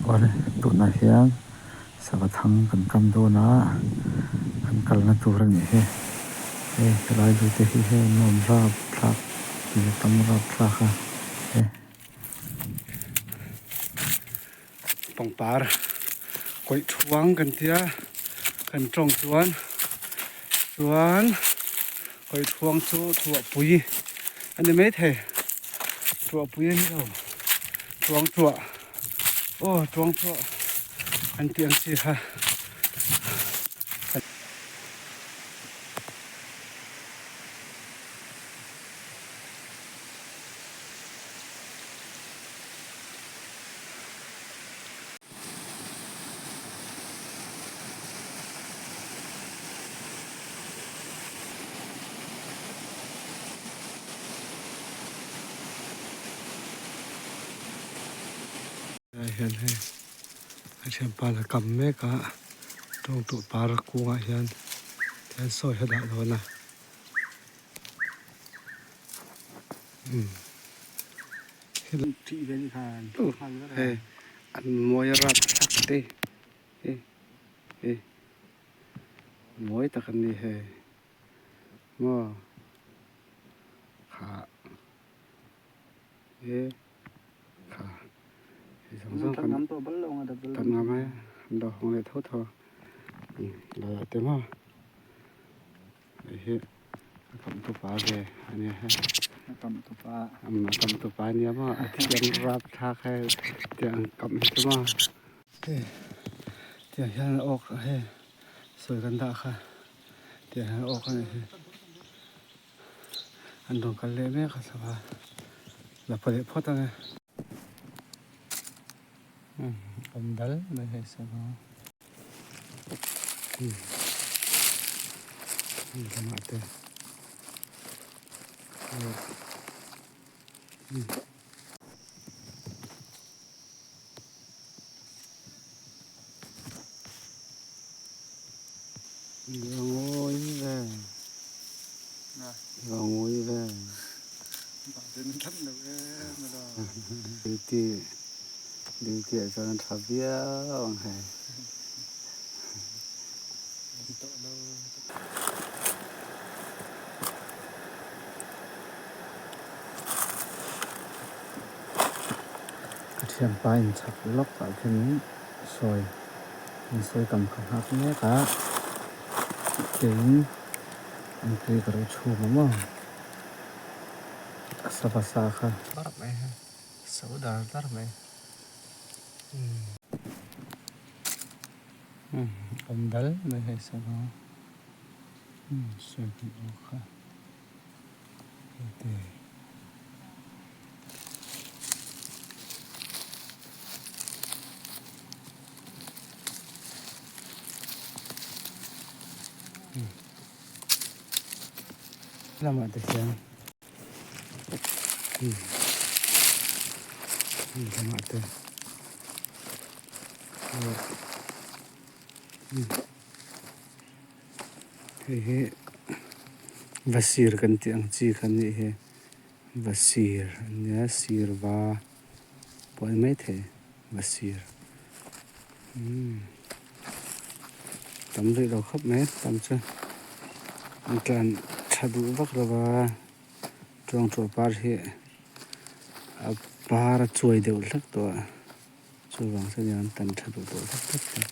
Awle tunah hian sava thang kan kam dawn a kan kalna tur a nih hi hei helai lui te hi hei nuam rap thlak tui a tam rap thlak a he. Pangpar kawih thuang kan tia kan tawng chuan chuan kawih thuang chu thuahpui a ni maithei thuahpui a ni lo thuang thuah aw thuang thuah an tih ang chi kha. Lai hian hei a thianpa la kam mek a tawngtuah par kungah hian tihian sawi a dah dawn a. Hei an mawi rap thlak te hi hi mawi tak an ni hei maw kha e kha hei zawng zawng kan kan ngam a an lo hawng leh tho tho a lo te maw. Hei hi a kam tupa ve a nia hei. A kam tupa. A kam tupa a nia maw a thiam rap thlak hei tiang kam hi chu maw. Hei tiang hian a awk hei sawi kan dah kha tiang hian a awk a nih hi. An rawn kal leh mek a sava la pa leh phawt ang e. Awm dal mai hei sava. Duty ah chuan an tha viau ang hei. Ka thianpa in chhak lawk ah khian sawi an sawi kam kha nghak mek a keiin an tui ka lo chhum a maw a sava sa kha. So dar dar mai. Awm dal mai hei sava sawi hmuh lo kha hei te. Lamah te hian. Hei hi vasir kan tih ang chi kha nih hi vasir a nia sirva pawh a ni maithei vasir tam rih lo khawp mai tam chu an tlan tha duh vak lo va. Chuangthuah par hi a par a chuai deuh hlek tawh a chuvang chuan an tan tha duh tawh hlek hlek tawh.